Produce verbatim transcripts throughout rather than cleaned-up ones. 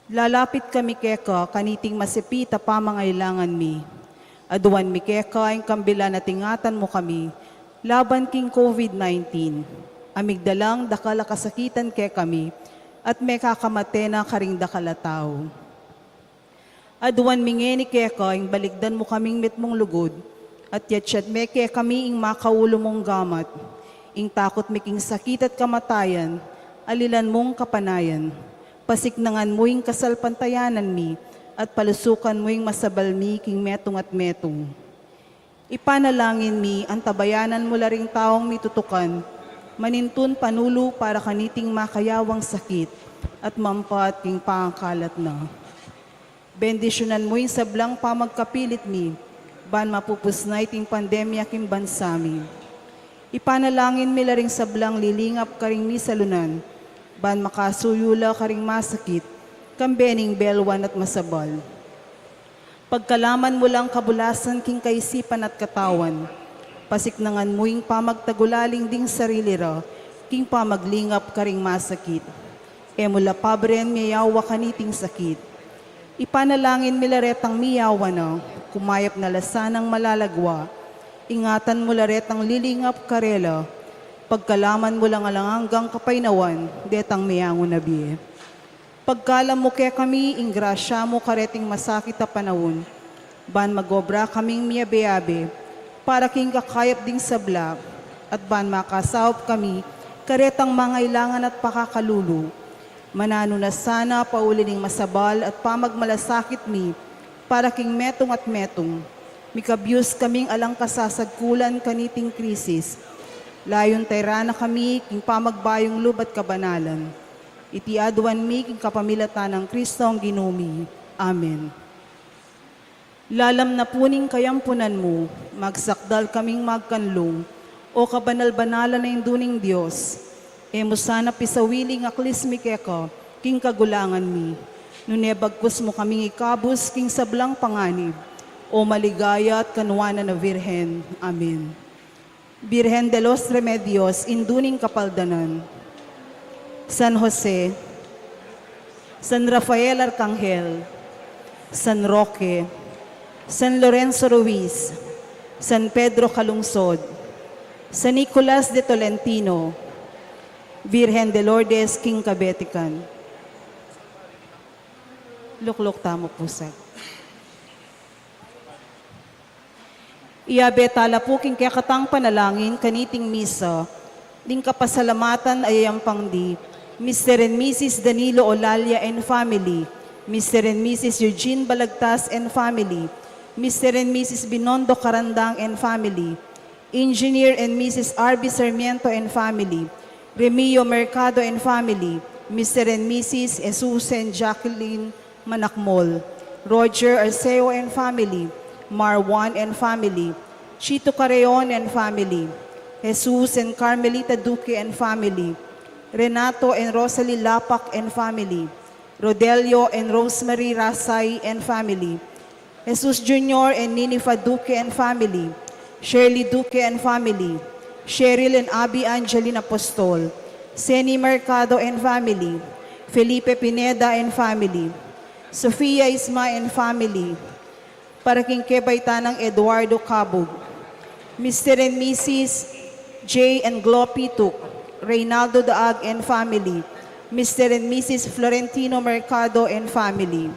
Lalapit kami keka kaniting masipit a pamangailangan mi. Aduan mi keka ing kambilan at ingatan mu kami laban king COVID nineteen. A migdalang dakal a kasakitan kekami at mekakamate na karing dakal a tau. Aduan mi ngeni keka ing balikdan mu kaming mitmung lugud, at yatyat me kekami ing makaulu mung gamat, ing takut mi king sakit at kamatayan, alilan mung kapanayan. Pasiknangan mu ing kasalpantayanan mi, at palusukan mu ing masabal mi king metung at metung. Ipanalangin mi, antabayanan mu la ring taung mitutukan, manintun panulu para kaniting makayawang sakit, at mampat king pangakalat na. Bendisyunan mu ing sablang pamagkapilit mi, ban mapupus na iting pandemya king bansa mi. Ipanalangin mi la ring sablang lilingap karing misalunan, ban makasuyu la karing masakit, kambe ning belwan at masabal. Pagkalaman mu lang kabulasan king kaisipan at katawan. Pasiknangan mu ing pamagtagulaling ding sarili ra, king pamaglingap karing masakit. E mu la pabren miyawa kaniting sakit. Ipanalangin mi la retang miyawa na, kumayap na la sanang malalagwa. Ingatan mu la retang lilingap karela, pagkalaman mu lang alang anggang kapaynawan, detang meangu na bie. Pagkalam mu kekami ing grasya mu kareting masakit a panaun, ban magobra kaming miyabe-abe, para king kakayap ding sabla, at ban makasaup kami karetang mangailangan at pakakalulu. Mananu na sana pauli ning masabal at pamagmalasakit mi, para king metung at metung. Mikabyus kaming alang kasasagkulan kaniting krisis. Layun tayra na kami king pamagbayung lub at kabanalan. Iti aduan mi king kapamilatan nang Kristong Ginu mi. Amen. Lalam na pu ning kayampunan mu, magsakdal kaming magkanlung, O kabanal-banalan a Indu ning Dios. E mu sana pisawili ing aklis mi keka king kagulangan mi, nune bagkus mu kaming ikabus king sablang panganib, O maligaya at kanuanan a Virgen. Amen. Virgen de los Remedios, Indu ning Kapaldanan. San Jose, San Rafael Arcangel, San Roque, San Lorenzo Ruiz, San Pedro Calungsod, San Nicolas de Tolentino, Virgen de Lourdes king Kabetikan. Lukluk tamu pusag. Iyabe tala pu king kekatang panalangin kaniting misa, ding kapasalamatan a yayampang di Mister and Missus Danilo Olalia and family, Mister and Missus Eugene Balagtas and family, Mister and Missus Binondo Carandang and family, Engineer and Missus R B Sarmiento and family, Remio Mercado and family, Mister and Missus Jesus and Jacqueline Manakmol, Roger Arceo and family, Marwan and family, Chito Carreon and family, Jesus and Carmelita Duque and family, Renato and Rosalie Lapac and family, Rodelio and Rosemary Rasay and family, Jesus Junior and Ninifa Duque and family, Shirley Duque and family, Cheryl and Abby Angeline Apostol, Seni Mercado and family, Felipe Pineda and family, Sofia Isma and family, para king kebaitan nang Eduardo Cabug, Mister and Missus J and Glo Pituk, Reynaldo Daag and family, Mister and Missus Florentino Mercado and family.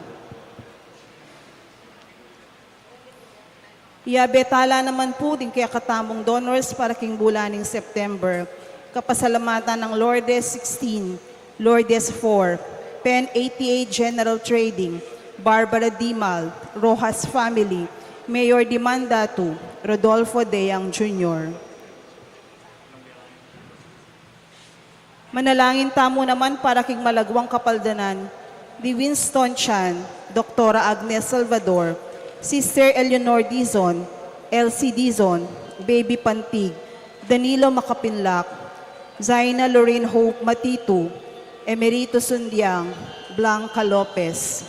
Iyabe tala naman pu ding kekatamung donors para king bulan ning September. Kapasalamatan nang Lourdes sixteen, Lourdes four, Pen eighty-eight General Trading, Barbara Dimal, Rojas family, Mayor Dimandatu, Rodolfo Deang Junior. Manalangin tamu naman para king malagwang kapaldanan di Winston Chan, Doktora Agnes Salvador, Sister Eleanor Dizon, Elsie Dizon, Baby Pantig, Danilo Makapinlak, Zaina Lorraine Hope Matitu, Emerito Sundiang, Blanca Lopez.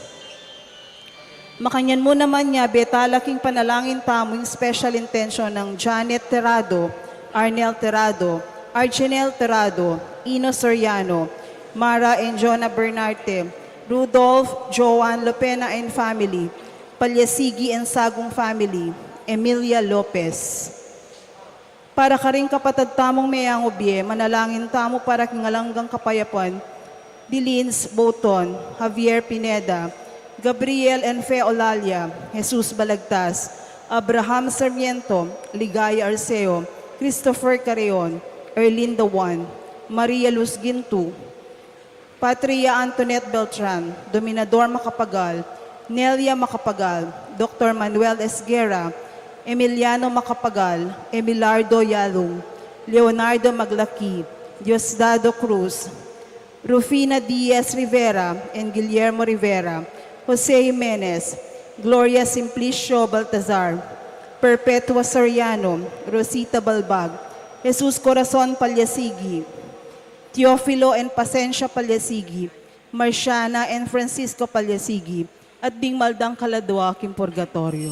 Makanyan mu naman nyabe tala king panalangin tamu ing special intention nang Janet Terrado, Arnel Terrado, Arjenel Terrado, Ino Soriano, Mara and Jonah Bernarte, Rudolph Joan Lopena and family, Palyasigi and Sagong family, Emilia Lopez. Para karing kapatad tamung meyang ubie, manalangin tamu para king alang anggang kapayapan, Dilins Bouton, Javier Pineda, Gabriel and Fe Olalia, Jesus Balagtas, Abraham Sarmiento, Ligaya Arceo, Christopher Carreon, Erlinda Juan, Maria Luz Gintu, Patria Antoinette Beltran, Dominador Macapagal, Nelia Macapagal, Doktor Manuel Esguerra, Emiliano Macapagal, Emilardo Yalung, Leonardo Maglaki, Diosdado Cruz, Rufina Diaz Rivera and Guillermo Rivera, Jose Jimenez, Gloria Simplicio Baltazar, Perpetua Soriano, Rosita Balbag, Jesus Corazon Palyasigi, Teofilo and Pasensia Palyasigi, Marciana and Francisco Palyasigi, at ding malda kaladua king purgatoryo.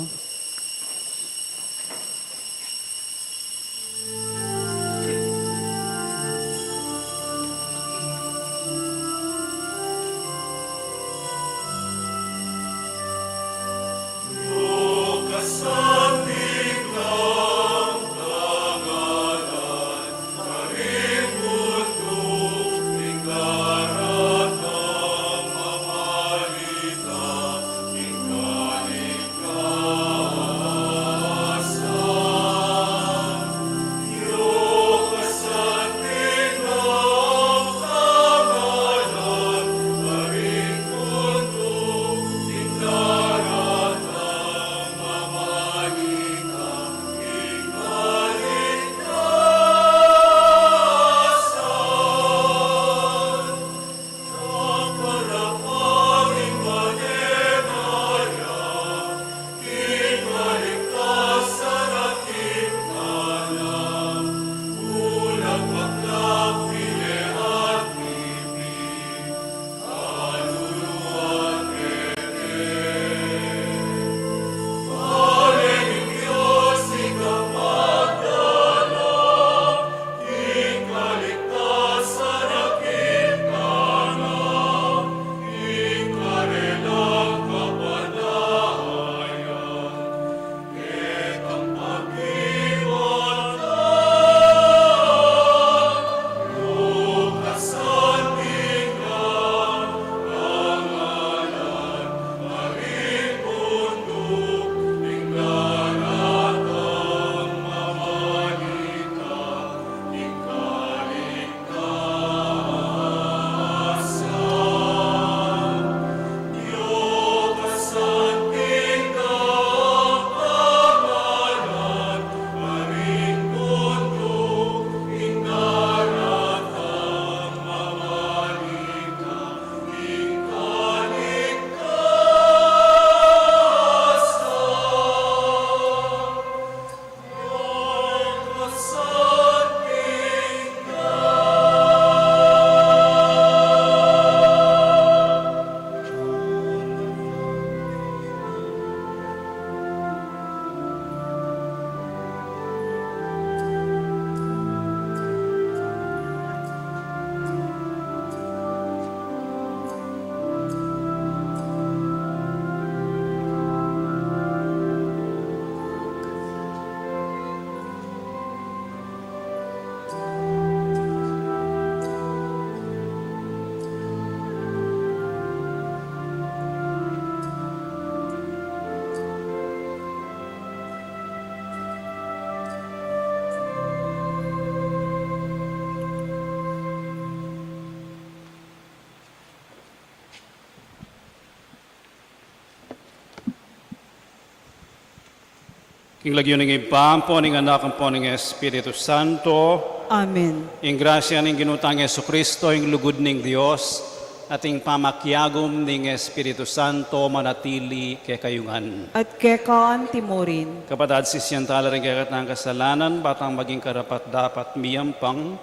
King lagyu ning Ibpa, ampo ning Anak, ampo ning Espiritu Santo. Amen. Ing grasya ning Ginu tang Jesucristo, ing lugud ning Dios, at ing pamakiagum ning Espiritu Santo manatili kekayu ngan. At keka anti mu rin. Kapatad, sisian tala ring kekatang kasalanan, ba tang maging karapat-dapat miyampang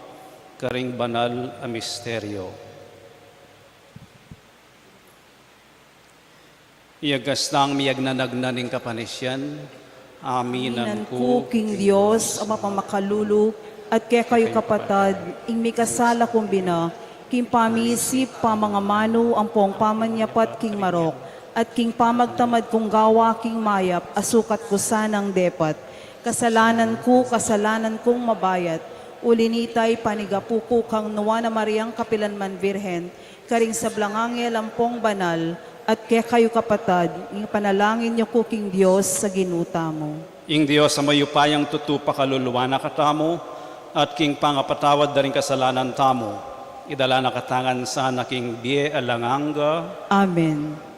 karing banal a misteryo. Iyagkas tang miyagnanagnan ning kapanisian, aminan ku king Dios a mapamakalulu, at kekayu kapatad, ing mikasala kung bina, King pamisip, pamangamanu, ampong pamanyapat king marok, at king pamagtamad kung gawa king mayap, asukat ku sanang depat. Kasalanan ku, kasalanan kung mabayat, uli nita ipanigapu ku kang Nuan a Mariang kapilanman Birhen, karing sablang anghel ampong banal, at kekayu kapatad, ipanalangin yu ku king Dios a Ginu tamu. Ing Dios a mayupayang tutu pakalulu na katamu, at king pangapatawad da ring kasalanan tamu, idala na katamu ngan sana king bie alang angga. Amen.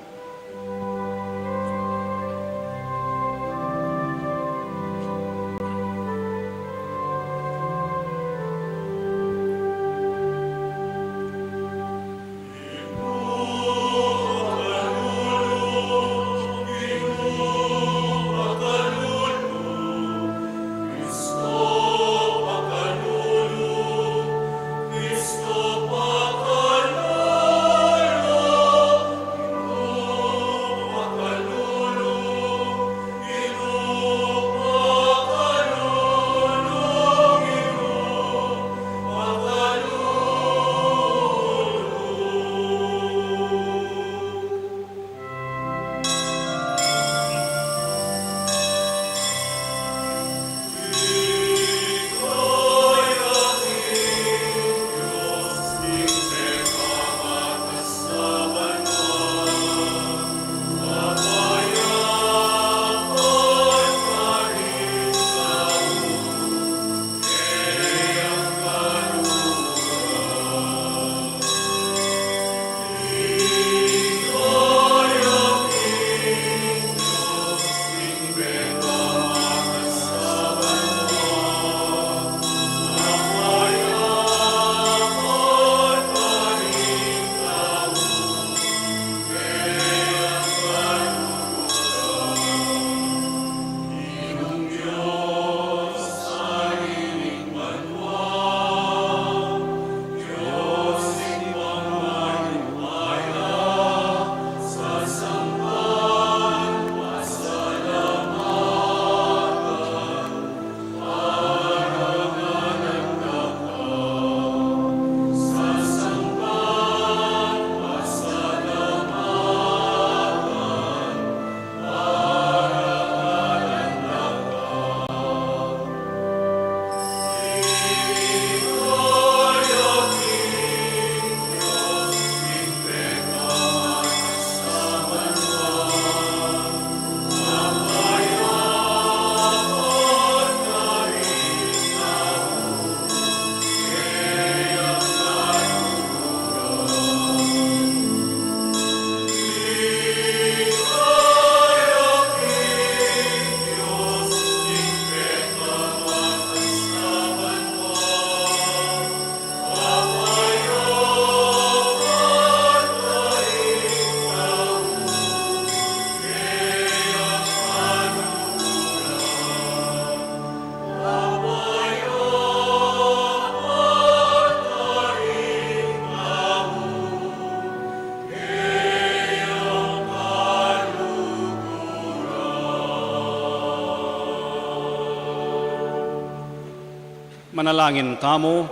Manalangin tamu.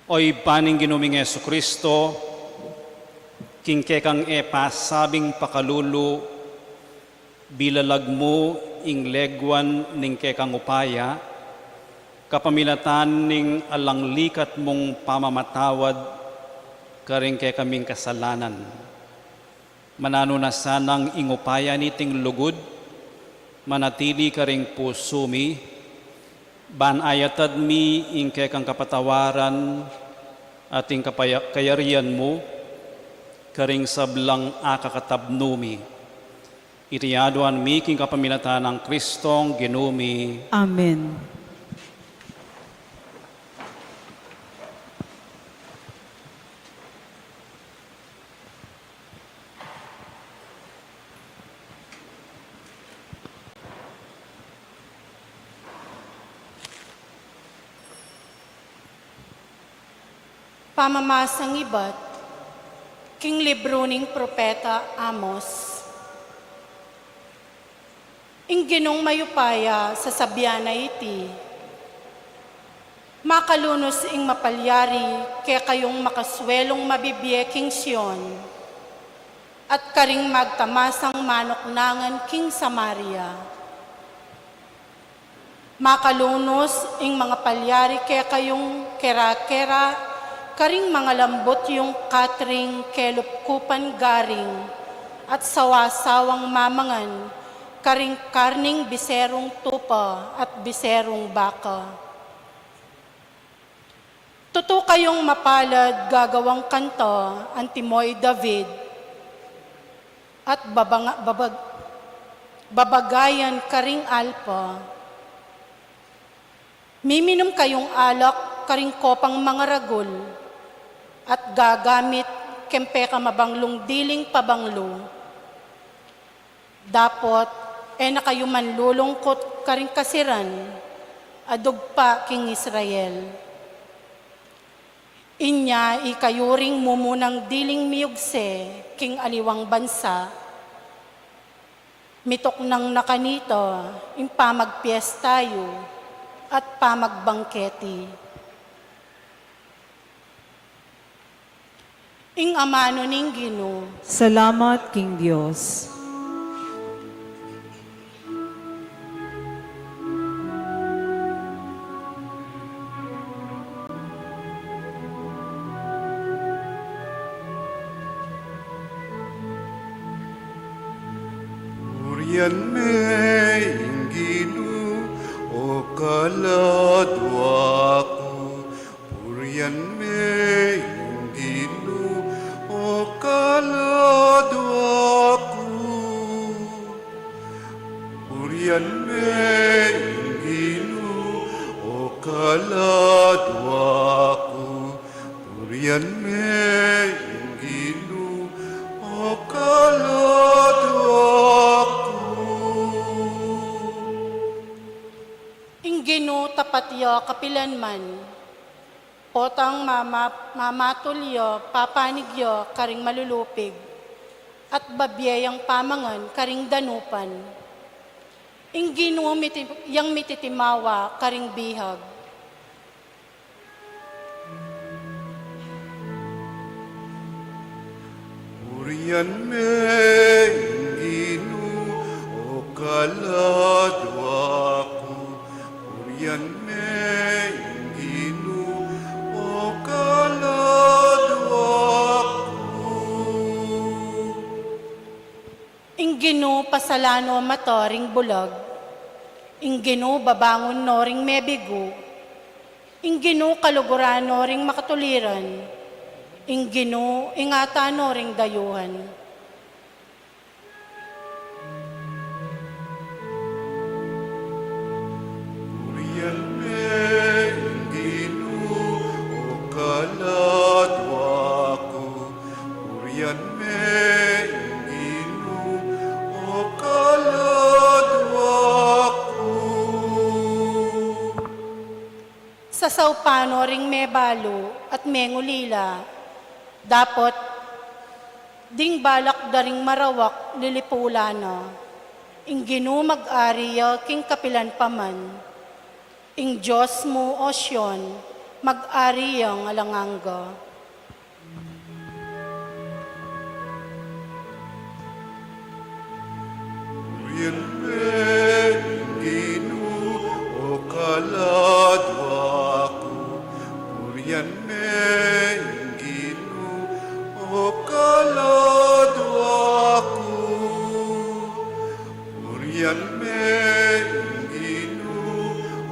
O Ibpa ning Ginu ming Jesucristo, king kekang e pasabing pakalulu, bilalag mu ing leguan ning kekang upaya, kapamilatan ning alang likat mung pamamatawad karing kekaming kasalanan. Mananu na sanang ing upaya niting lugud manatili karing pusu mi, ban ayatad mi ing kekang kapatawaran at ing kapaya-, kayarian mu karing sablang akakatabnu mi. Iti aduan mi king kapamilatan nang Kristong Ginu mi. Amen. Pamamasang ibat king libru ning propeta Amos. Ing Ginung mayupaya sasabian na iti, Makalunus ing mapalyari kekayung makaswelung mabibie king Sion, at karing magtamasang manuknangan king Samaria. Makalunus ing mangapalyari kekayung kera-kera karing mangalambut yung katring kelupkupan garing, at sawa-sawang mamangan karing karning biserung tupa at biserung baka. Tutu kayung mapalad gagawang kanta antimo i David, at babanga-, babag-, babagayan karing alpa. Miminum kayung alak karing kopang mangaragul, at gagamit keng pekamabanglung diling pabanglu. Dapot e na kayu manlulungkut karing kasiran a dugpa king Israel. Inya ikayu ring mumunang diling miyugse king aliwang bansa, mituknang na kanita ing pamagpiesta yu at pamagbangketi. Ing amanu ning Ginu. Salamat king Dios. Purian me ing Ginu, o kaladua ku. Purian me ing Ginu, o kaladua ku. Purian me ing Ginu, o kaladua ku. Purian me ing Ginu, o kaladua ku. Ing Ginu tapat ya kapilanman. Potang mama-, mamatul ya, papanig ya karing malulupig, at babie yang pamangan karing danupan. Ing Ginu miti-, yang mititimawa karing bihag. Purian me ing Ginu, o kaladua ku. Purian me ing Ginu, o kaladua ku. Ing Ginu pasalan no mata ring bulag, ing Ginu babangun no ring mebigu, ing Ginu kaluguran no ring makatuliran, ing Ginu ingatan no ring dayuhan. Purian me ing Ginu, o kaladua ku. Purian me ing Ginu, o kaladua ku. Sasaupan no ring mebalu at mengulila, dapot ding balak da ring marawak lilipulan na. Ing Ginu mag-ari ya king kapilan pa man. Ing Dios mu, o Sion, mag-ari yang alang angga. Purian me ing Ginu, o kaladua ku. Purian me ing Ginu, o kaladua ku. Purian me ing Ginu,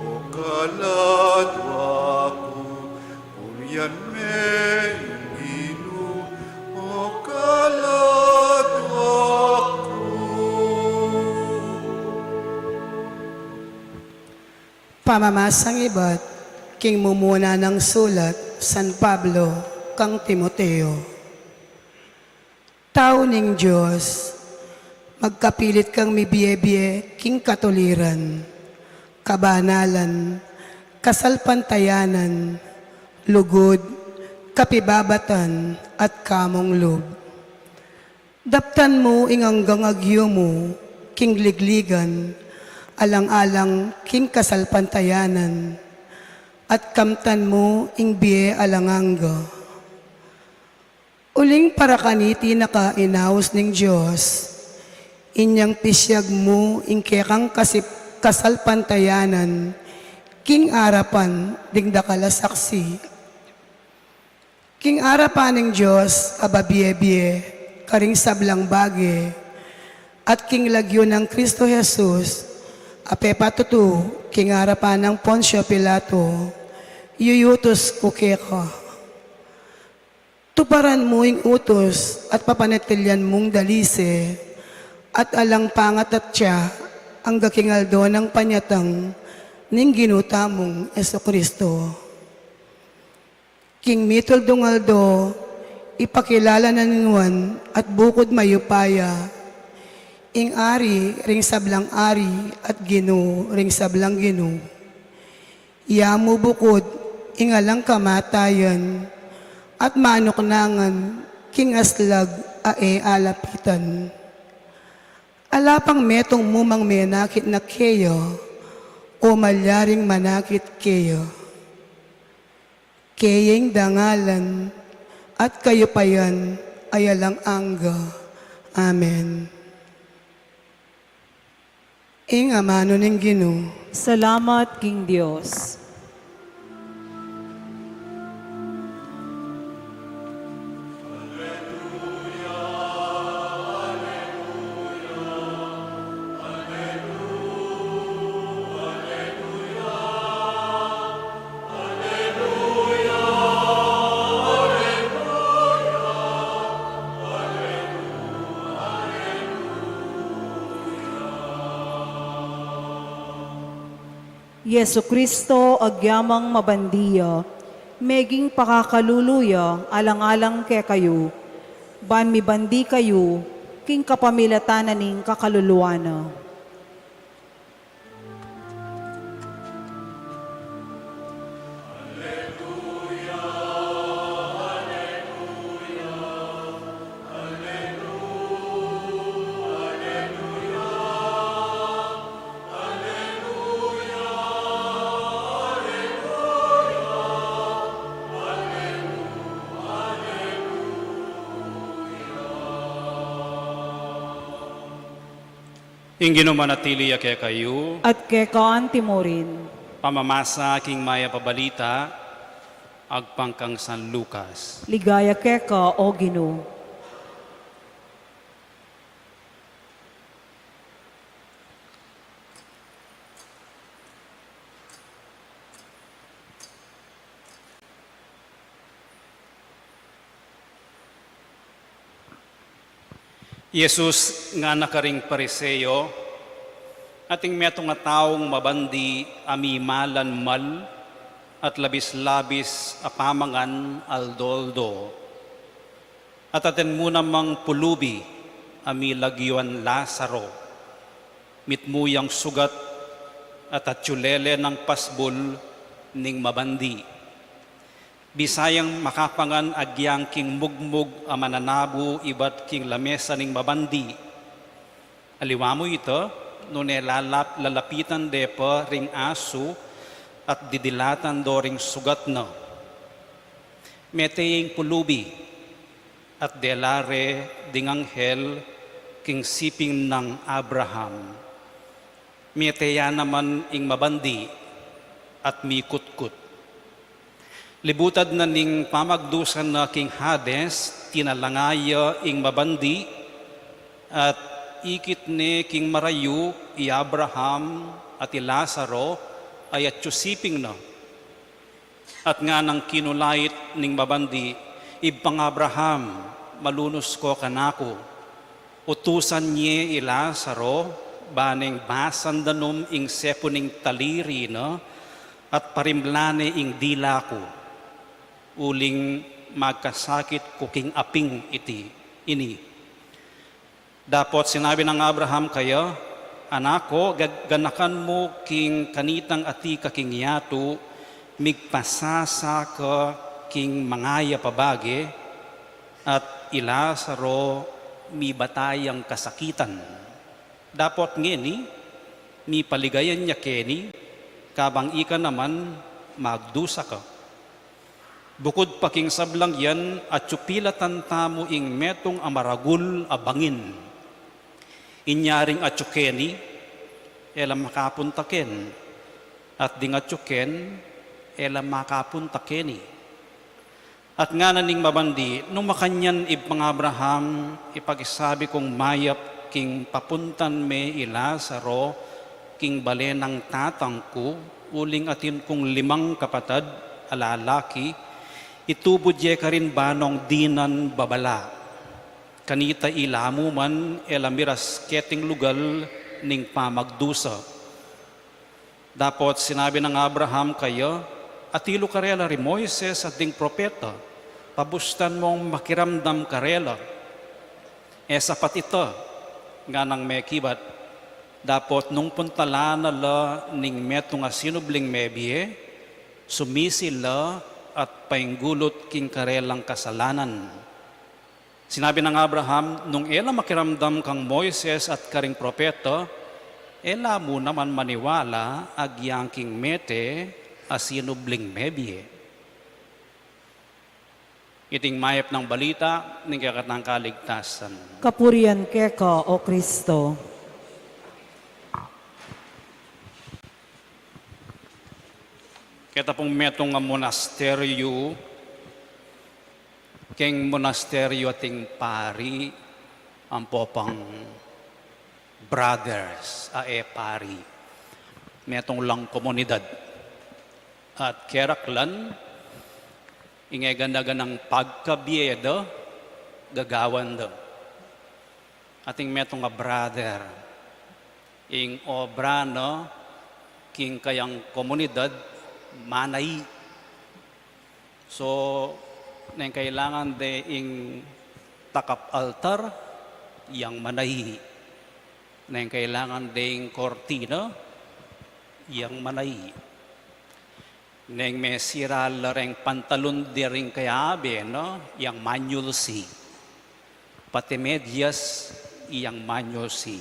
o kaladua ku. Purian me ing Ginu, o kaladua ku. Pamamasang ibat king mumuna nang sulat San Pablo kang Timoteo. Tau ning Dios, magkapilit kang mibie-bie king katuliran, kabanalan, kasalpantayanan, lugud, kapibabatan, at kamung lub. Daptan mu ing anggang agyu mu king ligligan, alang-alang king kasalpantayanan, at kamtan mu ing bie alang angga. Uling para kaniti na ka inaus ning Dios, inyang pisyag mu ing kekang kasip-, kasalpantayanan king arapan ding dakal a saksi. King arapan ning Dios a babie-bie karing sablang bage, at king lagyu nang Kristo Jesus a pepatutu king arapan nang Poncio Pilato, yuyutus ku keka. Tuparan mu ing utus at papanatilian mung dalise, at alang pangatatya angga king aldo nang panyatang ning Ginu tamung Jesucristo. King mituldung aldo, ipakilala na ning Juan at bukud mayupaya, ing Ari ring sablang ari at Ginu ring sablang ginu. Ya mu bukud ing alang kamatayan at manuknangan king aslag a e alapitan. Ala pang metung mu mang menakit na keya o malyaring manakit keya. Keya ing dangalan at kayupayan a alang angga. Amen. Ing amanu ning Ginu. Salamat king Dios. Jesucristo, agyamang mabandi ya, meging pakakalulu ya alang-alang kekayu, ban mibandi kayu king kapamilatan na ning kakaluluan na. Ing Ginu manatili ya kekayu. At keka antimurin. Pamamasa king Mayap a Balita agpang kang San Lucas. Ligaya keka, o Ginu. Jesus ngana karing Pariseo, ating metung a taung mabandi a mimalanmal at labis-labis a pamangan aldo-aldo. At atin mu namang pulubi a milagyuan Lazaro, mitmu yang sugat at atyu lele nang pasbul ning mabandi. Bisa yang makapangan agyang king mugmug a mananabu ibat king lamesa ning mabandi. Aliwa mu ita, nune lalap-, lalapitan de pa ring asu at didilatan do ring sugat na. Mete ya ing pulubi at dela re ding anghel king siping nang Abraham. Mete ya naman ing mabandi at mikutkut. Libutad na ning pamagdusa na king Hades, tinalanga ya ing mabandi, at ikit ne king marayu i Abraham at i Lazaro a atyu siping na. At nganang kinulait ning mabandi, "Ibpang Abraham, malunus ko kanaku. Utusan ye i Lazaro, ba neng basan danum ing sepu ning taliri na, at parimlan ne ing dila ku. Uling magkasakit ku king aping iti, ini." Dapot sinabi nang Abraham kaya, "Anak ko, gag-, ganakan mu king kanitang atiu ka king yatu, migpasasa ka king mangayap a bage, at i Lazaro mibata yang kasakitan. Dapot ngeni, mipaligayan ya keni, kabang ika naman magdusa ka. Bukud pa king sablang yan, atyu pilatan tamu ing metung a maragul a bangin. Inya ring atyu keni, e la makapunta ken, at ding atyu ken, e la makapunta keni. At ngana ning mabandi, nung makanyan, Ibpang Abraham, ipakisabi kung mayap king papuntan me i Lazaro king bale nang tatang ku, uling atin kung limang kapatad a lalaki, itubud ye karin ba nong dinan babala. Kanita ila mu man e la miras keting lugal ning pamagdusa. Dapot sinabi nang Abraham kaya, atilu karela ri Moises at ding propeta, pabustan mong makiramdam karela. E sapat ita, nganang mekibat, dapot nung puntalan na la ning metung a sinubling mebie, sumisi la at painggulut king karelang kasalanan. Sinabi nang Abraham, nung e la makiramdam kang Moises at karing propeta, e la mu naman maniwala agyang king mete a sinubling mebie. Iting mayap nang balita ning kekatang kaligtasan. Kapurian keka, O Kristo. Keta pung metung a monasteryu, keng monasteryu ating pari, ampo pang brothers a e pari. Metung lang komunidad. At keraklan, ing e gana-ganang pagkabie da, gagawan da. Ating metung a brother, ing obra na king kayang komunidad, manai. So, neng kailangan de ing takap altar, yang manai. Neng kailangan de ing kortina, yang manai. Neng mesira la reng pantalon de ring kayabe, no, yang manyulsi. Pati medyas, yang manyulsi.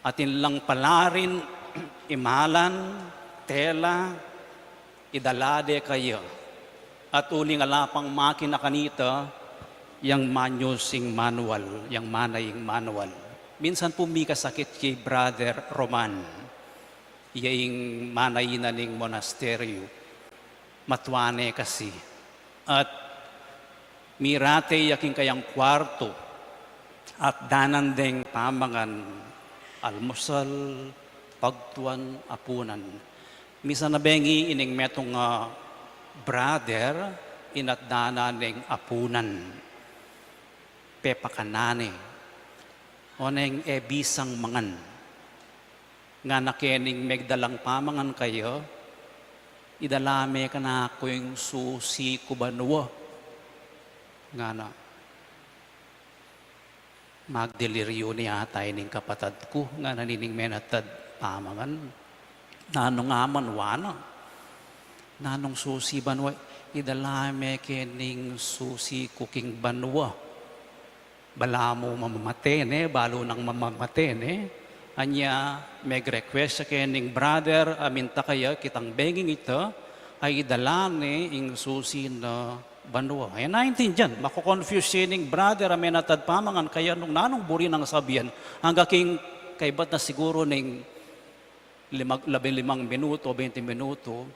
Atin lang palarin, imalan, tela, idala de kaya. At uling ala pang makina kanita, yang manyulsing manual, yang manaing manual. Minsan pu mikasakit kay Brother Roman. Iya ing manai na ning monasteryu. Matua ne kasi. At mirate ya king kayang kuartu. At danan deng pamangan, almusal, pagtuan, apunan. Misan na bengi ining metung a brother, inat danan deng apunan. Pepakanan ne. Oneng e bisang mangan. Ngana kening megdalang pamangan kaya, idala me kanaku ing susi ku banua. Ngana, magdeliryu ne yata ining kapatad ku, ngana nining menatad pamangan. Nanung aman wa na. Nanung susi banua, idala me kening susi ku king banua. Balamu mamamate ne, balu nang mamamate ne. Anya, meg-request ya kening brother, a minta kaya kitang benging ita, a idala ne ing susi na banua. E naintindian, mako-confuse ya ning brother a menatad pamangan kaya nung nanung buri nang sabian, angga king kaibat na siguru ning limag-, labi-limang minutu o bente minutu,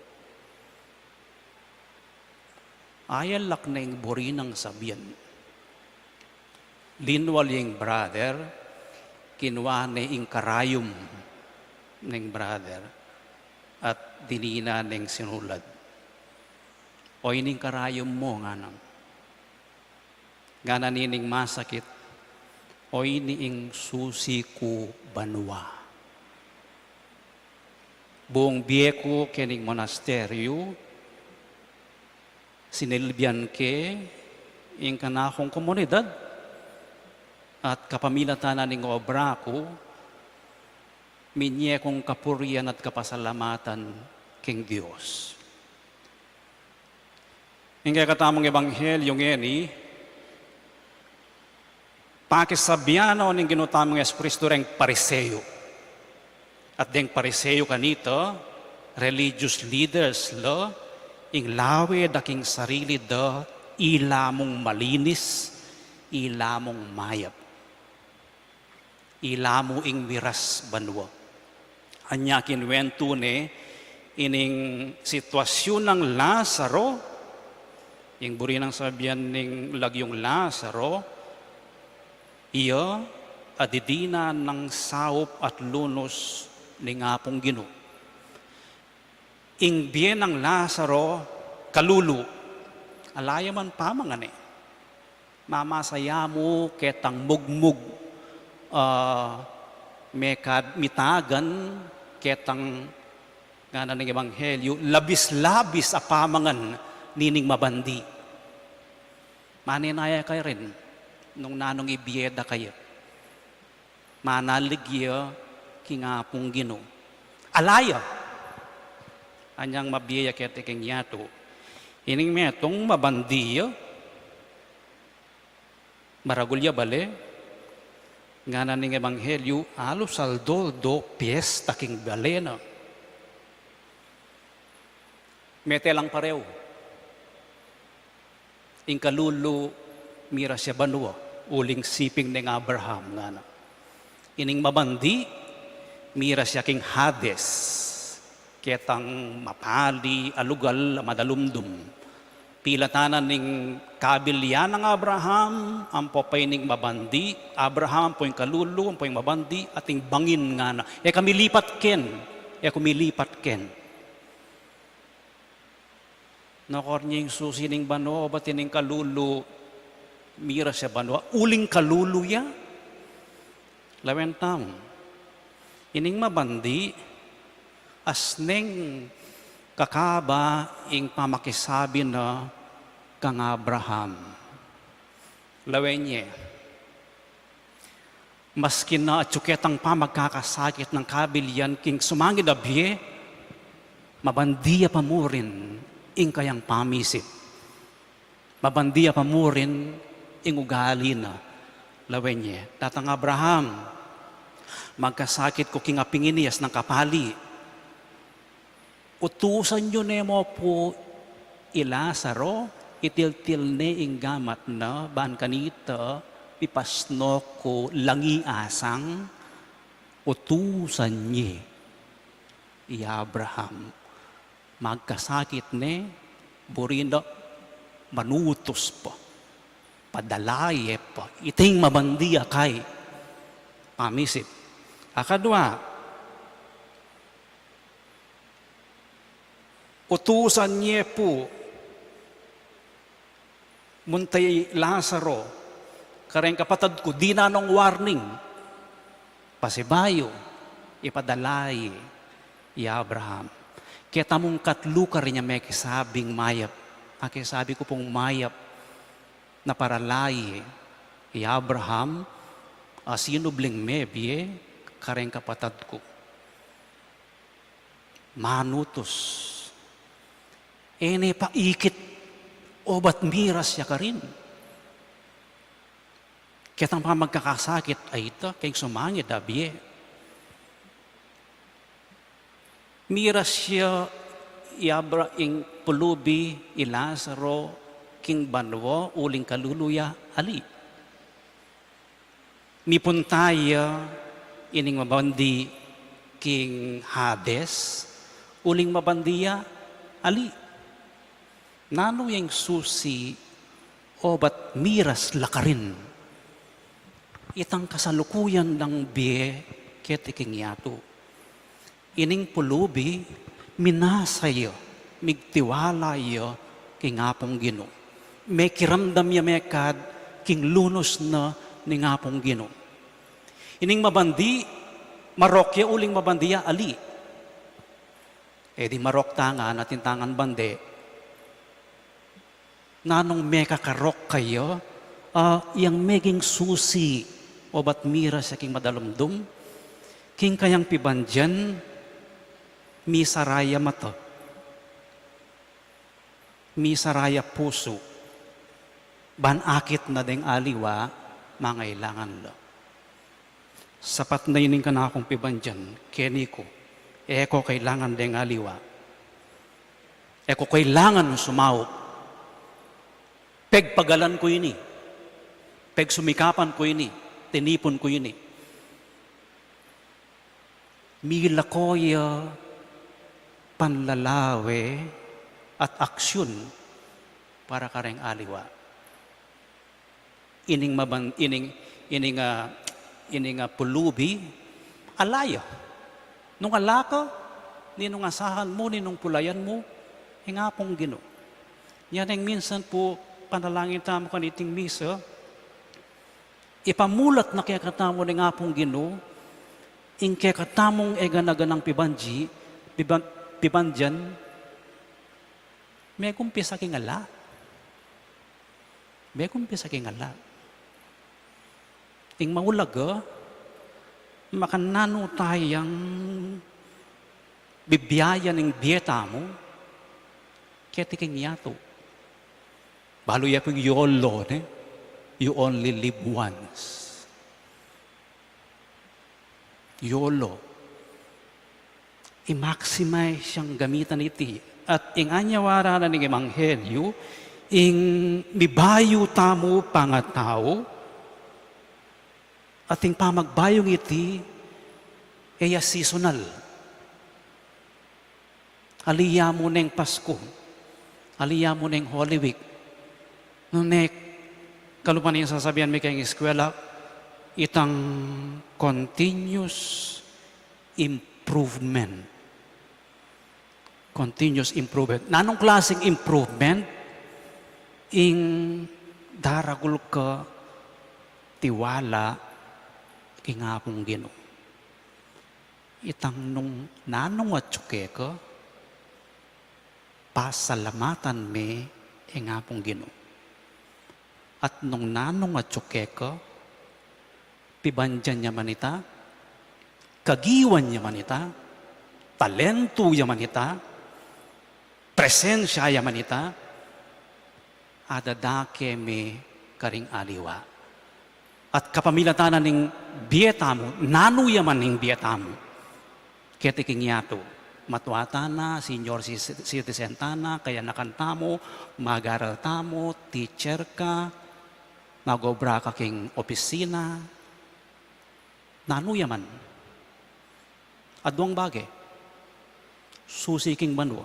ayalak ne ing buri nang sabian. Linwal ya ing brother, kinua ne ing karayum ning brother, at dinina neng sinulad. O ini ing karayum mu, ngana. Ngana nining masakit, o ini ing susi ku banua. Buung bie ku kening monasteryu, sinilbian ke ing kanakung komunidad, at kapamilatan na ning obra ku, minye kung kapurian at kapasalamatan king Dios. Ing kekatamung ebanghelyu ngeni, pakisabian no ning Ginu tamung Jesucristo reng Pariseo. At deng Pariseo kanita, religious leaders la, Ing lawe da king sarili da, ila mung malinis, ila mung mayap, ila mu ing miras banua. Anya kinuwentu ne ining sitwasyun nang Lazaro, ing buri nang sabian ning lagyung Lazaro, iya a didinan nang saup at lunus ning Apung Ginu. Ing bie nang Lazaro, kalulu, ala ya man pamangan e. Mamasa ya mu ketang mugmug, ah, mekad mitagan, ketang ngana ning ebanghelyu, labis-labis a pamangan nining mabandi. Manenaya karin nung nanung ibie da kaya. Manalig ya king Apung Ginu. Ala ya. Anyang mabie ya keti king yatu. Ining metung mabandi ya, maragul ya bale, ngana ning ebanghelyu, alus aldo-aldo piesta king bale na. Mete lang pareu. Ing kalulu, miras ya banua, uling siping neng Abraham, ngana. Ining mabandi, miras ya king Hades, ketang mapali a lugal a madalumdum. Pilatan na ning kabilian nang Abraham, ampo pa ining mabandi, Abraham ampo ing kalulu, ampo ing mabandi, ating bangin, ngana. E ka milipat ken, e ku milipat ken. Nokor nya ing susi ning banua, obat ining kalulu, miras ya banua, uling kalulu ya. Lawen tamu, ining mabandi, asneng kakaba ing pamakisabi na kang Abraham. Lawen ye, maski na atyu ketang pamagkakasakit nang kabilian king sumangid a bie, mabandi ya pa mu rin ing kayang pamisip. Mabandi ya pa mu rin ing ugali na. Lawen ye, Tatang Abraham, magkasakit ku king aping ini, asnang kapali. Utusan yu ne mu pu i Lazaro, itiltil ne ing gamat na, ban kanita mipasnok ku langi asang. Utusan ye i Abraham. Magkasakit ne, buri na manutus pa, padalaye pa. Iting mabandi a kayang pamisip. Akadwa, utusan ye pu munta i Lazaro kareng kapatad ku, dinan nong warning. Pasibayu, ipadalaye i Abraham. Ketamung katlu karin ya mekisabing mayap. Akisabi ku pung mayap na paralaye i Abraham, a sinubling mebie kareng kapatad ku. Manutus. E ne pa ikit, obat miras ya karin. Ketang pamagkakasakit a ita, keng sumangid a bie. Miras ya i Abra-, ing pulubi i Lazaro king banua, uling kalulu ya ali. Mipunta ya ining mabandi king Hades, uling mabandi ya ali. Nanu yang susi obat miras la karin itang kasalukuyan dang bie keti king yatu? Ining pulubi, minasa ya, migtiwala ya king Apung Ginu. Mekiramdam ya mekad king lunus na ning Apung Ginu. Ining mabandi, marok ya uling mabandi ya ali. E di marok tangan, atin tangan bande. Nanung mekakarok kaya, a, yang meging susi obat miras ya king madalumdum, king kayang pibandian, misara ya mata, misara ya pusu, ban akit na deng aliwa, mangailangan la. Sapat na ining kanakung pibandian, keni ku, e ko kailangan deng aliwa. E ku kailangan sumaup. Pegpagalan ku ini. Pegsumikapan ku ini. Tinipun ku ini. Mila ko ya panlalawe at aksyun para kareng aliwa. Ining maban-, ining, ining, ah, ining, ah, pulubi, ala ya. Nung ala ka, ninung asahan mu, ninung pulayan mu, ing Apung Ginu. Yan ing minsan pu, panalangin tamu kaniting misa, ipamulat na kekatamu ning Apung Ginu, ing kekatamung e gana-ganang pibanji, piban-, pibandian, megumpisa king ala. Megumpisa king ala. Ing maulaga, makananu tayang bibiayan ing bie tamu, keti king yatu. Balu ya pung yolo, ne? You only live once. Yolo. I-maximize yang gamitan iti. At ing anyawa ra na ning ebanghelyu, ing mibayu tamu pangatau, at ing pamagbayung iti, e ya seasonal. Ali ya mu neng Pasku, ali ya mu neng Holy Week. Nune, kalupa ning sasabian mi keng eskwela, itang continuous improvement. Continuous improvement. Nanung klaseng improvement? Ing daragul ka tiwala king Apung Ginu. Itang nung nanung atsu keka, pasalamatan me ing Apung Ginu. At nung nanung atsu keka, pibandian ya man ita, kagiwan ya man ita, talentu ya man ita, presensya ya man ita, adadake me karing aliwa. At kapamilatan na ning bie tamu, nanu ya man ing bie tamu. Keti king yatu, matua tana, senior ci-, citizen tana, kayanakan tamu, mag-aral tamu, teacher ka, mag-obra ka king opisina, nanu ya man. Aduang bage, susi king banua.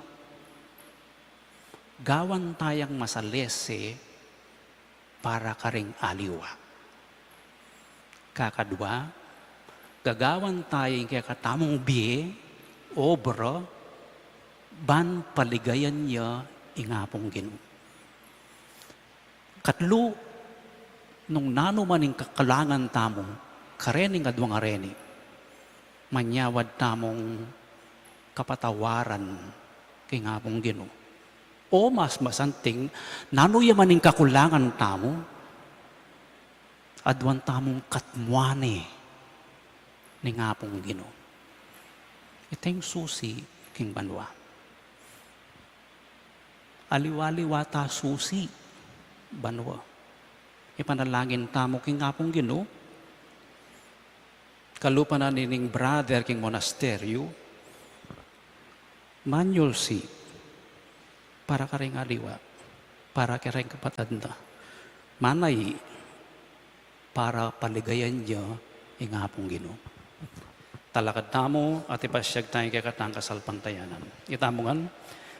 Gawan tayang masalese para karing aliwa. Kakadua, gagawan taya ing kekatamung bie, obra, ban paligayan ya ing Apung Ginu. Katlu, nung nanu man ing kakulangan tamu, karening aduang areni, manyawad tamung kapatawaran king Apung Ginu. O mas masanting, nanu ya man ing kakulangan tamu, aduan tamung katmuan ne ning Apung Ginu. Iteng susi king banua. Aliwa-aliwa ta susi banua. Ipanalangin tamu king Apung Ginu, kalupa na nining brother king monasteryu, manyulsi para karing aliwa, para karing kapatad na, manai para paligayan ya ing Apung Ginu. Talakad tamu at ipasyag taya ing kekatang kasalpantayanan. Itamu ngan,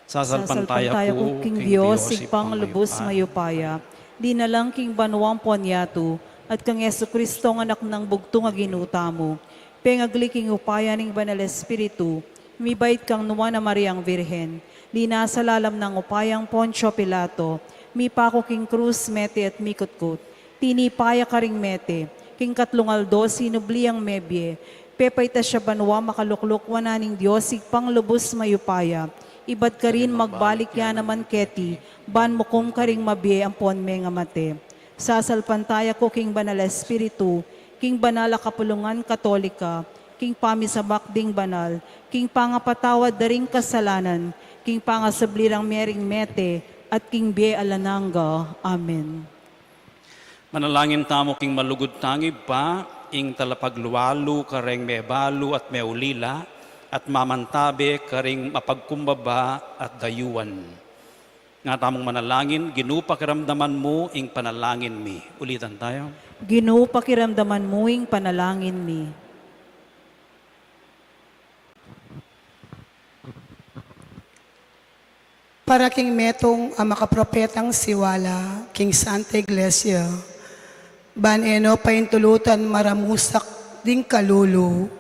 sasalpantaya ku king Dios, Ibpang lubus mayupaya, linalang king banua ampon yatu, at kang Jesucristo, a Anak nang bugtung a Ginu tamu, pengagli king upaya ning Banal Espiritu, mibait kang Nuan a Mariang Virgen, linasa lalam nang upaya nang Poncio Pilato, mipaku king krus, mete at mikutkut, tinipa ya karing mete, king katlung aldo sinubli yang mebie, pepaitas ya banua, makalukluk wanan ning Dios Ibpang lubus mayupaya, ibat karin magbalik ya naman keti, ban mukum karing mabie ampon mengamate. Sasalpantaya ku king Banal Espiritu, king banal a kapulungan Katolika, king pamisamak ding banal, king pangapatawad da ring kasalanan, king pangasubli rang mie ring mete, at king bie alang angga. Amen. Manalangin tamu king malugud tang Ibpa, ing talapaglualu kareng mebalu at meulila, at mamantabe karing mapagkumbaba at dayuan. Nga tamung manalangin, Ginu, pakiramdaman mu ing panalangin mi. Ulitan tayo. Ginu, pakiramdaman mu ing panalangin mi. Para king metung a makapropetang siwala king Santa Iglesia, ban e no paintulutan maramusak ding kalulu,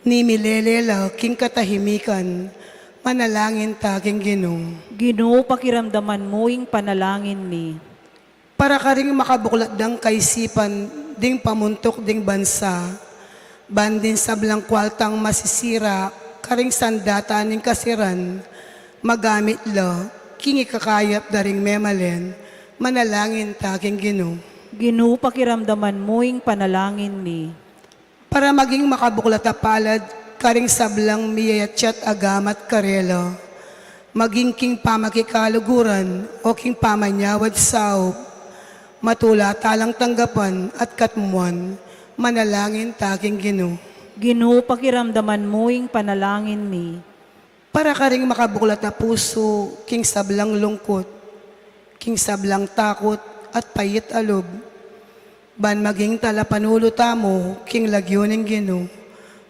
ni milele la king katahimikan, manalangin ta king Ginu. Ginu, pakiramdaman mu ing panalangin mi. Para karing makabuklat dang kaisipan ding pamuntuk ding bansa, ban ding sablang kwaltang masisira karing sandatan ning kasiran, magamit la king ikakayap da ring memalen, manalangin ta king Ginu. Ginu, pakiramdaman mu ing panalangin mi. Para maging makabuklat a palad karing sablang miyayatyat a gamat karela, maging king pamakikaluguran o king pamanyawad saup, matula talang tanggapan at katmuan, manalangin ta king Ginu. Ginu, pakiramdaman mu ing panalangin mi. Para karing makabuklat a pusu king sablang lungkut, king sablang takut at pait a lub, ban maging talapanulu tamu king lagyu ning Ginu,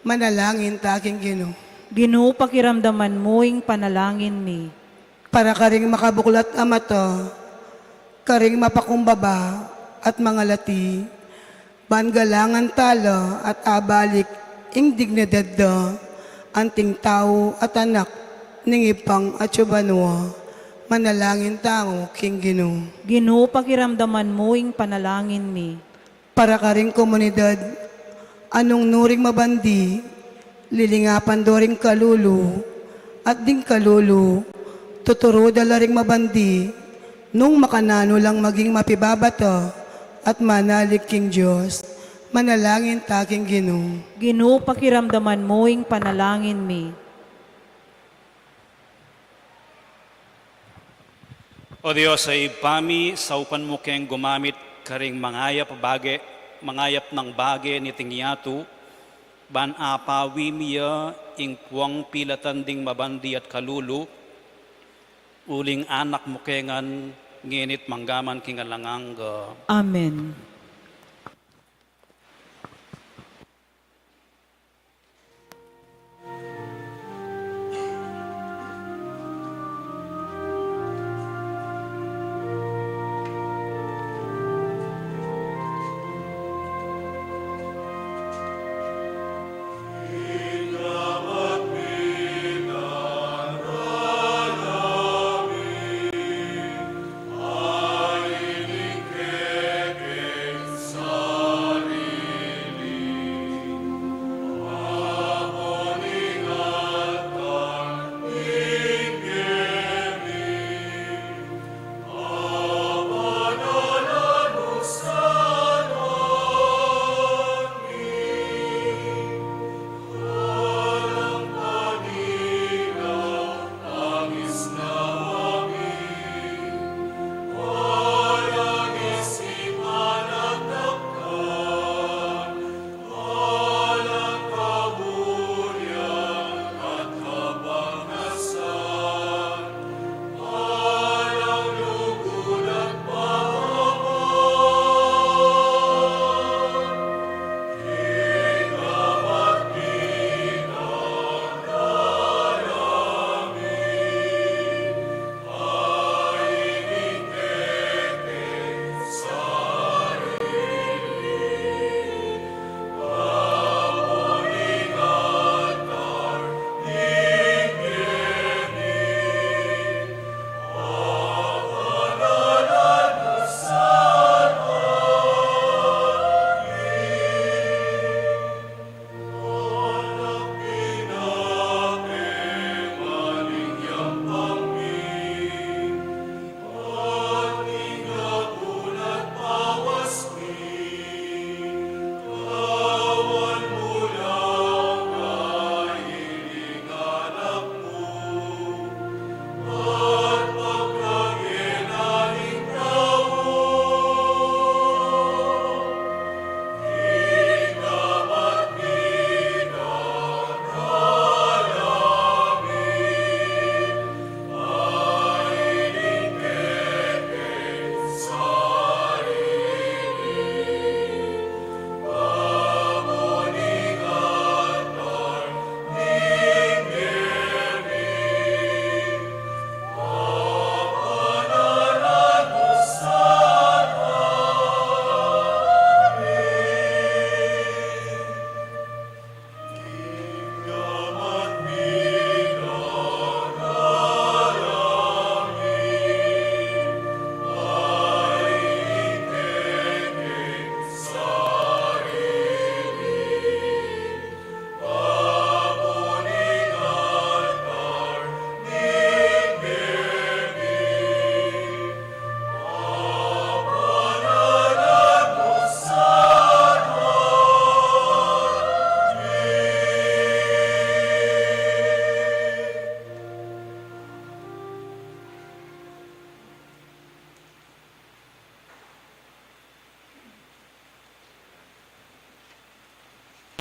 manalangin ta king Ginu. Ginu, pakiramdaman mu ing panalangin mi. Para karing makabuklat a mata, karing mapakumbaba at mangalati, ban galangan tala at abalik ing dignidad da, anting tau at anak ning Ibpang atsu banua, manalangin tamu king Ginu. Ginu, pakiramdaman mu ing panalangin mi. Para karing komunidad a nung nu ring mabandi, lilingapan do ring kalulu, at ding kalulu, tuturu da la ring mabandi, nung makananu lang maging mapibabata at manalig king Dios, manalangin ta king Ginu. Ginu, pakiramdaman mu ing panalangin mi. O Dios a Ibpa mi, saupan mu keng gumamit karing mangayap a bage, mangayap nang bage niting yatu, ban apawi mi ya ing puang pilatan ding mabandi at kalulu, uling anak mu ke ngan, ngeni't manggaman king alang angga. Amen.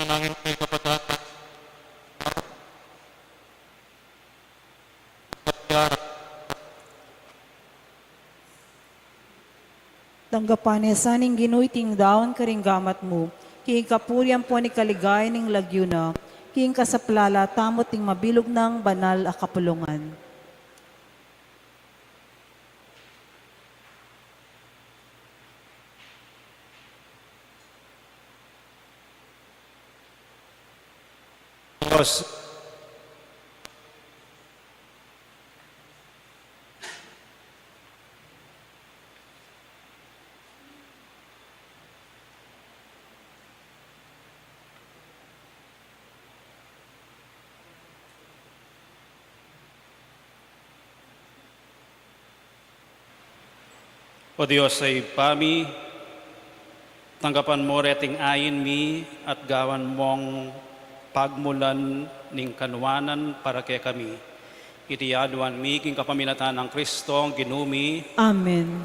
Manalangin kayu, kapatad. Tanggapan na sa ning Ginu iting daun karing gamat mu, king kapurian ampon king kaligayan ning lagyu na, king kasaplalan tamu at ning mabilug nang banal a kapulungan. Dios. O Dios a Ibpa mi, tanggapan mu reting ain mi at gawan mung pagmulan ning kanuanan para kekami. Iti aduan mi king kapamilatan nang Kristong Ginu mi. Amen.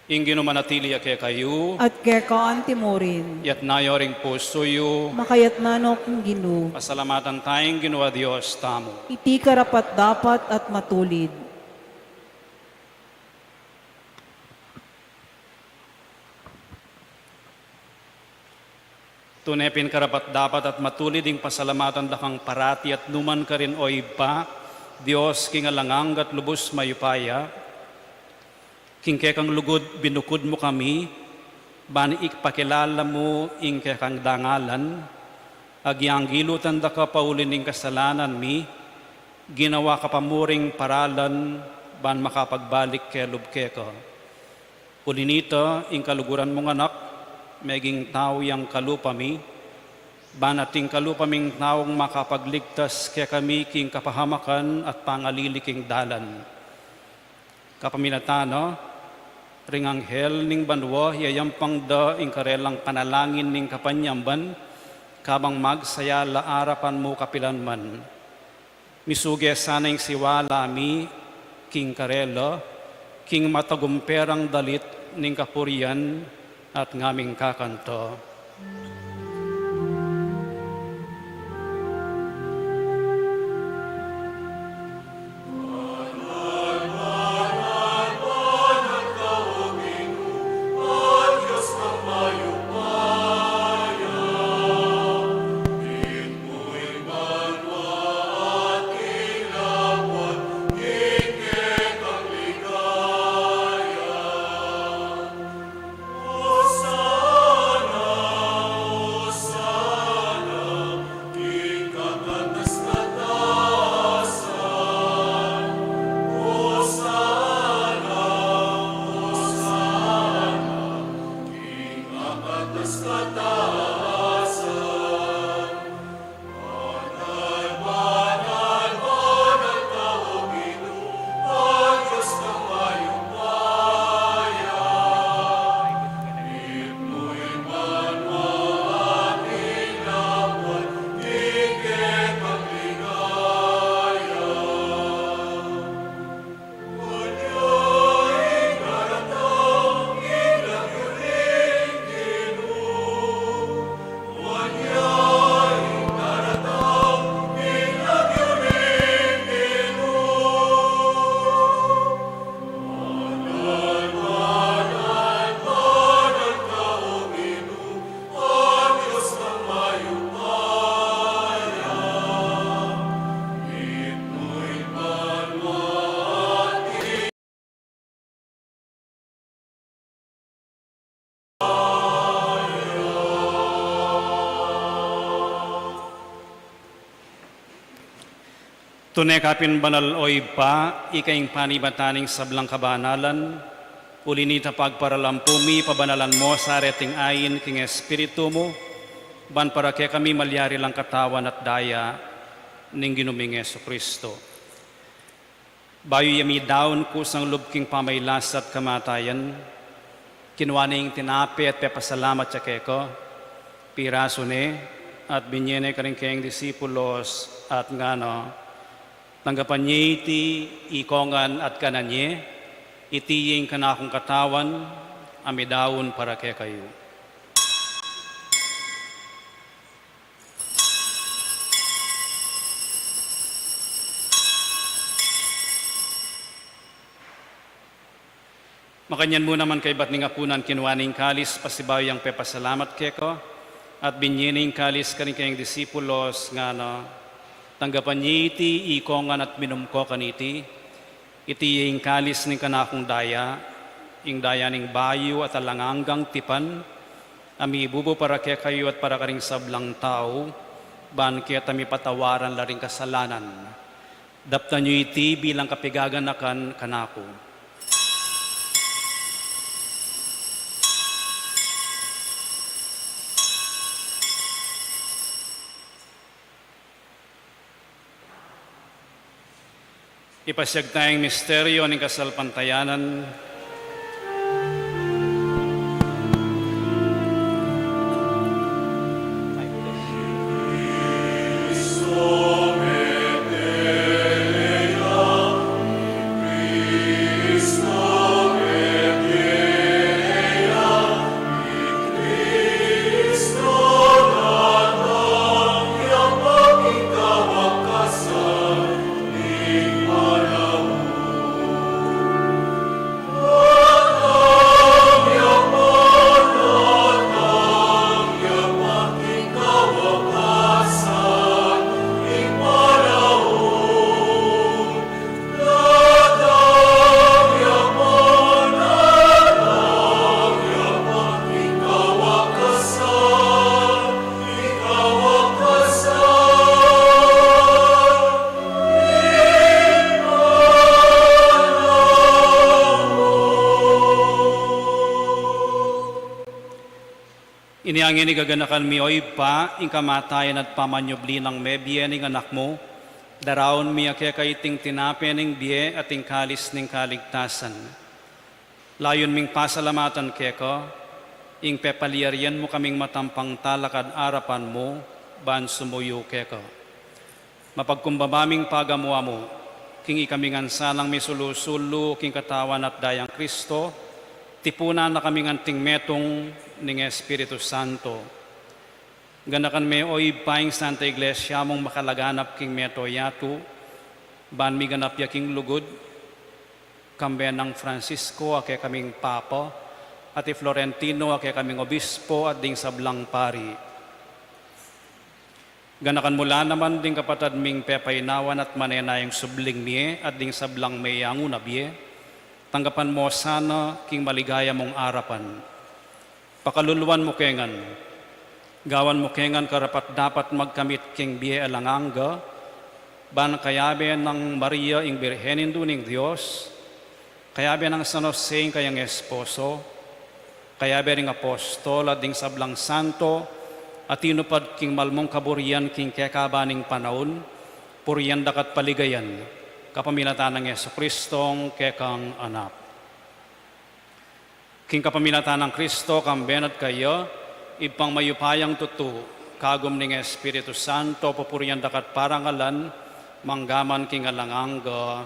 Ing Ginu manatili ya kekayu. At keka anti mu rin. Itas yu ring pusu yu. Makatas na no king Ginu. Pasalamatan taya ing Ginu a Dios tamu. Iti karapat-dapat at matulid. Tune pin karapat-dapat at matulid ing pasalamatan da kang parati at nu man karin, o Ibpa, Dios king alang angga at lubus mayupaya. King kekang lugud binukud mu kami, ban ipakilala mu ing kekang dangalan, agyang gilutan da ka pauli ning kasalanan mi, ginawa ka pa mu ring paralan, ban makapagbalik kelub keka. Uli nita, ing kaluguran mung Anak, meging tau yang kalupa mi, ban ating kalupa ming taung makapagligtas kekami king kapahamakan at pangalili king dalan. Kapamilatan na, ring anghel ning banua, iyayampang da ing karelang panalangin ning kapanyamban, kabang magsaya la arapan mu kapilan man. Misuge sana ing siwala mi king karela, king matagumperang dalit ning kapurian at ngaming kakanta. Tune ka pin banal, o Ibpa, ika ing panibatan ning sablang kabanalan, uli nita pagparalan pu mi, pabanalan mu sa reting ain king Espiritu mu, ban para kekami malyari lang katawan at daya ning Ginu ming Jesucristo. Bayu ya midaun kusang lub king pamailas at kamatayan, kinua ne ing tinape at pepasalamat ya keka, pirasu ne, at binye ne karing kayang disipulos, at ngana, tanggapan ye iti ikongan at kanan ye, iti ing kanakung katawan, a midaun para kekayu. Makanyan mu naman kaybat ning apunan kinua ne ing kalis, pasibayu yang pepasalamat keka, at binye ne ing kalis karing kayang disipulos, ngana: Tanggapan ye iti ikong ngan at minum ko kaniti. Iti ing kalis ning kanakung daya, ing daya ning bayu at alang anggang tipan, a mibubu para kekayu at para karing sablang tau, ban keta mipatawaran la ring kasalanan. Daptan yu iti bilang kapigaganakan kanaku. Ipasiag taya ing misteryo ning kasalpantayanan. Inya ngeni gaganakan mi, o Ibpa, ing kamatayan at pamanyubli nang mebie ning Anak mu, daraun mi keka iting tinape ning bie at ing kalis ning kaligtasan. Layun ming pasalamatan keka ing pepalyarian mu kaming matampang talakad arapan mu ban sumuyu keka. Mapagkumbaba ming pagamu-amu king ikami ngan sanang misulu-sulu king katawan at dayang Kristo, tipunan na kaming anting metung ning Espiritu Santo. Ganakan me, o Ibpa, ing Santa Iglesia mung makalaganap king mabilug a yatu, ban miganap ya king lugud, kambe nang Francisco a kekaming Papa, at i Florentino a kekaming Obispo, at ding sablang pari. Ganakan mu la naman ding kapatad ming pepainawan at manenayang subling mie, at ding sablang meyanguna bie, tanggapan mu sana king maligaya mung arapan. Pakaluluan mu ke ngan, gawan mu ke ngan karapat-dapat magkamit king bie alang angga, ban kayabe nang Maria ing Birhen Indu ning Dios, kayabe nang San Jose ing kayang esposo, kayabe ring apostol at ding sablang santo a tinupad king malmung kaburian king kekaba ning panaun, purian da ka at paligayan, kapamilatan nang Jesucristong kekang Anak. King kapamilatan nang Kristo, kambe na at kaya, Ibpang mayupayang tutu, kagum ning Espiritu Santo, pupurian da ka at parangalan, mangga man king alang angga.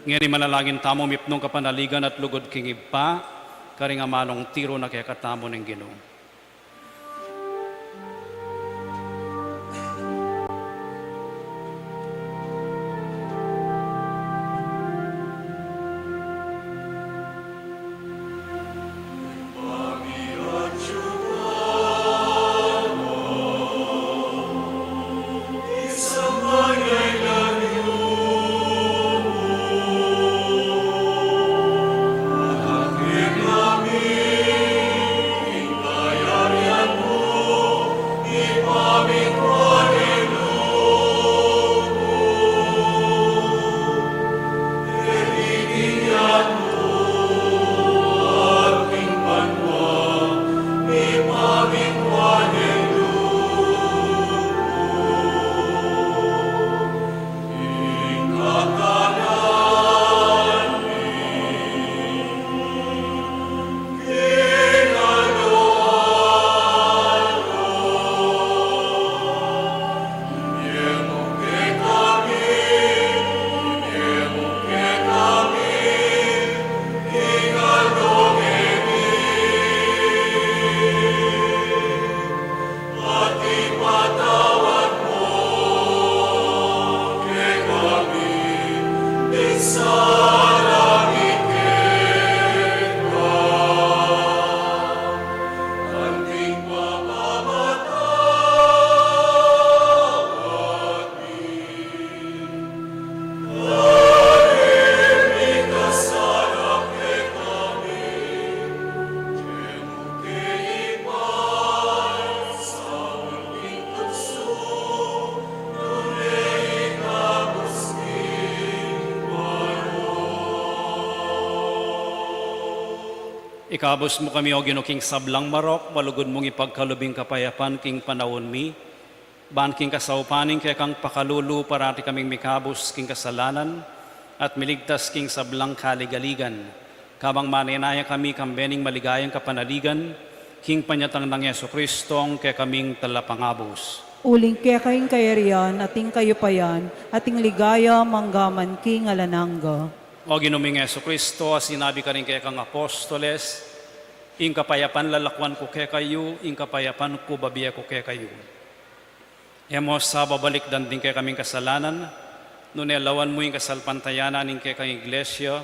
Ngeni manalangin tamu mipnung kapanaligan at lugud king Ibpa, karing amanung tiru na kekatamu ning Ginu. Ikabus mu kami, O Ginu, king sablang marok, malugud mung ipagkalub ing kapayapan king panaun mi, ban king kasaupan ning kekang pakalulu parati kaming mikabus king kasalanan at miligtas king sablang kaligaligan, kabang manenaya kami kambe ning maligayang kapanaligan king panyatang nang Jesucristo, a kekaming Talapangabus. Uling keka ing kayarian, at ing kayupayan, at ing ligaya, mangga man king alang angga. O Ginu ming Jesucristo, a sinabi karing kekang apostoles, "Ing kapayapan lalakwan ku kekayu, ing kapayapan ku bibie ku kekayu." E mu sa babalikdan ding kekaming kasalanan, nune lawan mu ing kasalpantayanan ning kekang Iglesia,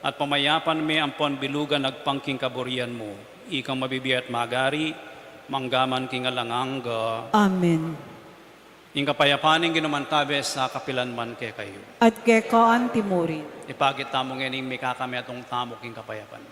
at pamayapan me ampon bilugan agpang king kaburian mu, ikang mabibie at magari, mangga man king alang angga. Amen. Ing kapayapan ning Ginu mantabe sa kapilan man kekayu. At keka antimurin. Ipakit tamu ngening mikakametung tamu king kapayapan.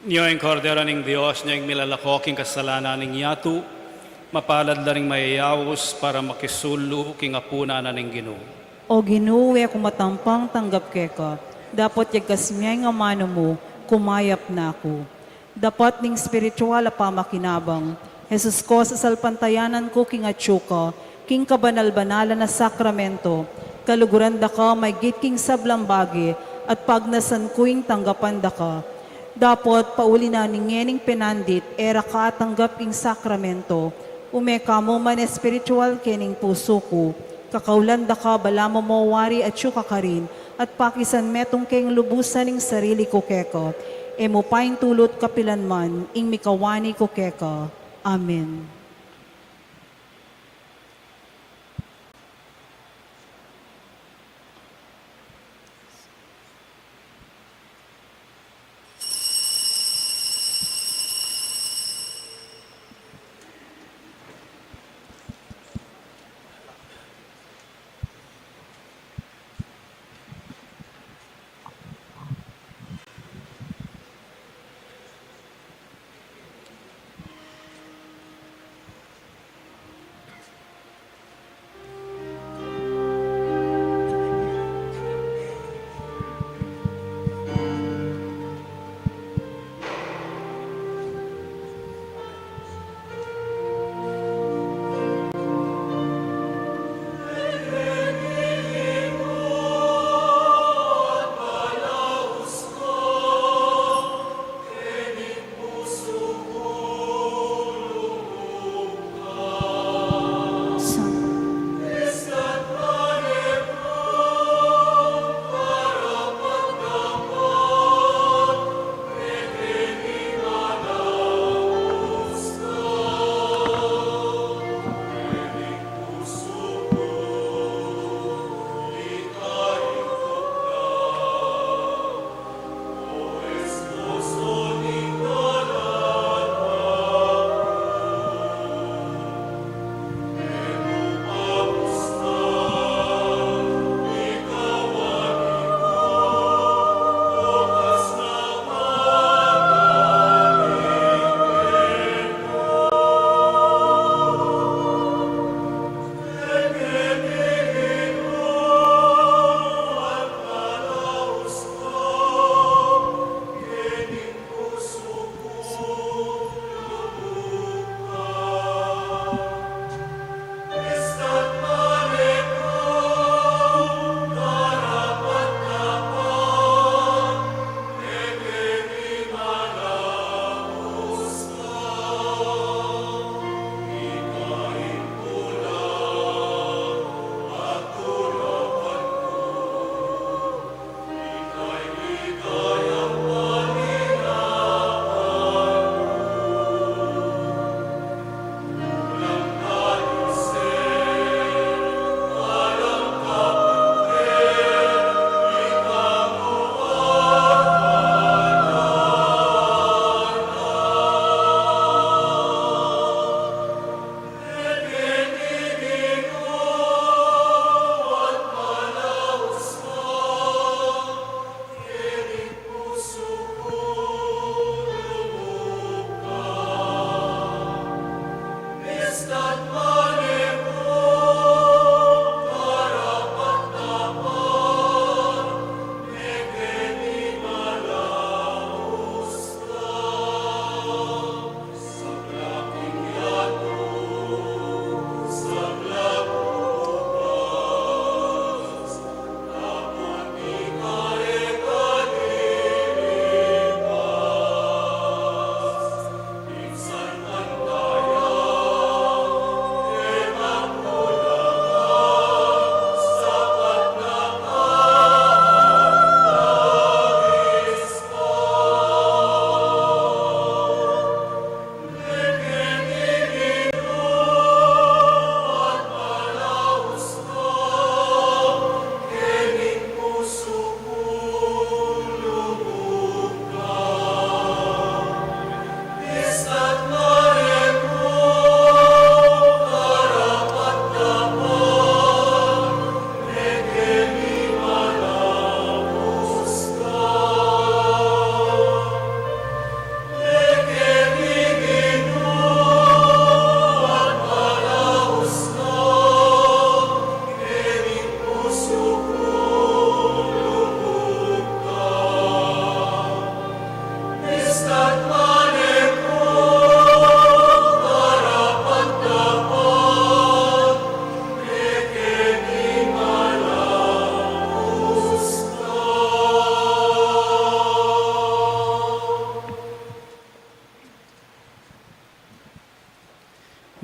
Nyo ing Kordero ning Dios, nyo ing milalako king kasalanan ning yatu. Mapalad la ring mayayaus para makisulu king apunan na ning Ginu. O Ginu, e ku matampang tanggap keka, dapot yagkas mya ing amanu mu, kumayap na ku. Dapot ning espiritual a pamakinabang, Jesus ko, sasalpantayanan ku king atsu ka, king kabanal-banalan a sakramento, kaluguran da ka maygit king sablang bage, at pagnasan ku ing tanggapan da ka. Dapot pauli na ning ngening penandit, e ra ka atanggap king sakramento, ume ka mu man espiritual kening pusu ku, kakaulan da ka balamu mo wari atsu ka karin, at pakisan metung ke ing lubusan ning sarili ku keka, e mu paintulut kapilan man ing mikawani ku keka. Amen.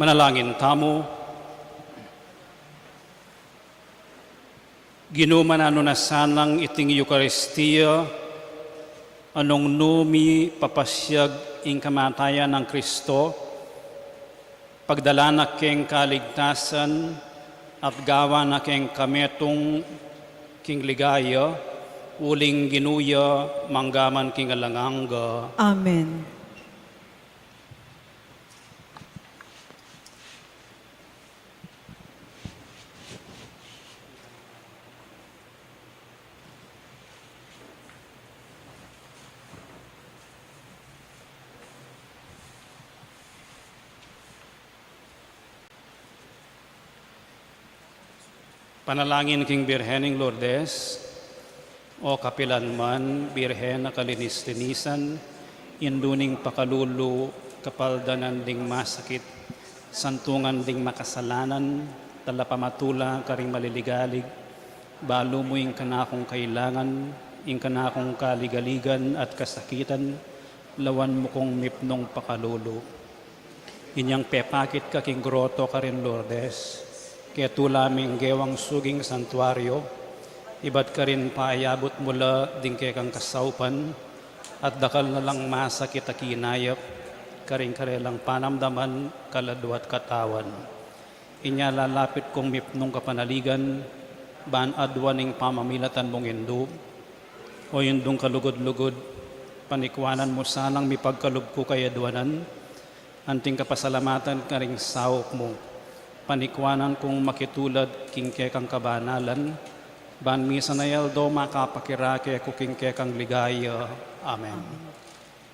Manalangin tamu. Ginu, mananu na sanang iting Eukaristia, a nung nu mipapasiag ing kamatayan nang Kristo, pagdala na keng kaligtasan at gawa na keng kametung king ligaya, uling Ginu ya mangga man king alang angga. Amen. Panalangin king Birhen ning Lourdes. O kapilan man, Birhen a kalinis-linisan, indu ning pakalulu, kapaldanan ding masakit, santungan ding makasalanan, talapamatula karing maliligalig, balu mu ing kanakung kailangan, ing kanakung kaligaligan at kasakitan, lawan mu kung mipnung pakalulu. Inyang pepakit ka king groto karin Lourdes, ketula ming gewang suging santuario, ibat karin payabut mu la ding kekang kasaupan, at dakal na lang masakit a kinayap, karing karelang panamdaman, kaladwa at katawan. Inya lalapit kung mipnung kapanaligan, ban aduan ing pamamilatan mung indu. O Indung kalugud-lugud, panikwanan mu sanang mipagkalub ku kayaduanan, anting kapasalamatan karing saup mu. Panikwanan kung makitulad king kekang kabanalan, ban misan a aldo makapakirake ku king kekang ligaya. Amen.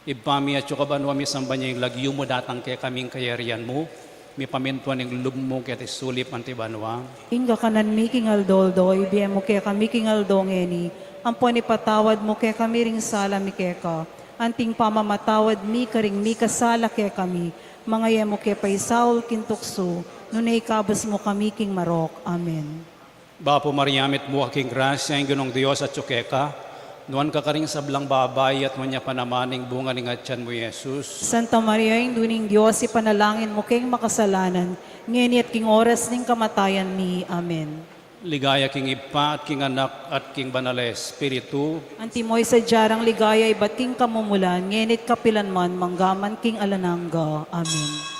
Ibpa mi, atsu ka banua, misamban ya ing lagyu mu, datang kekami ing kayarian mu, mipamintuan ing lub mu keti sulip anti banua. Ing kakanan mi king aldo-aldo, ibie mu kekami king aldo ngeni, ampon ipatawad mu kekami ring sala mi keka, anting pamamatawad mi karing mikasala kekami, manga e mu ke paisaul king tuksu, nune ikabus mu kami king marok. Amen. Bapu Maria, mitmu ka king grasya, ing Ginung Dios atsu keka, nuan ka karing sablang babai, at nuan ya pa naman ing bunga ning atian mu, Jesus. Santa Maria, Indu ning Dios, ipanalangin mu keng makasalanan, ngeni at king oras ning kamatayan mi. Amen. Ligaya king Ibpa, at king Anak, at king Banal a Espiritu. Antimo ing sadya rang ligaya ibat king kamumulan, ngeni at kapilan man, mangga man king alang angga. Amen.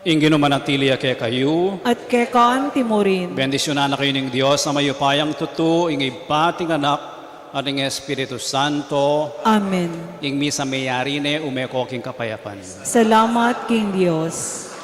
Ing Ginu manatili ya kekayu. At keka anti mu rin. Bendisyunan na kayu ning Dios a mayupayang tutu, ing Ibpa, at ing Anak, at ing Espiritu Santo. Amen. Ing misa meyari ne, ume ko king kapayapan. Salamat king Dios.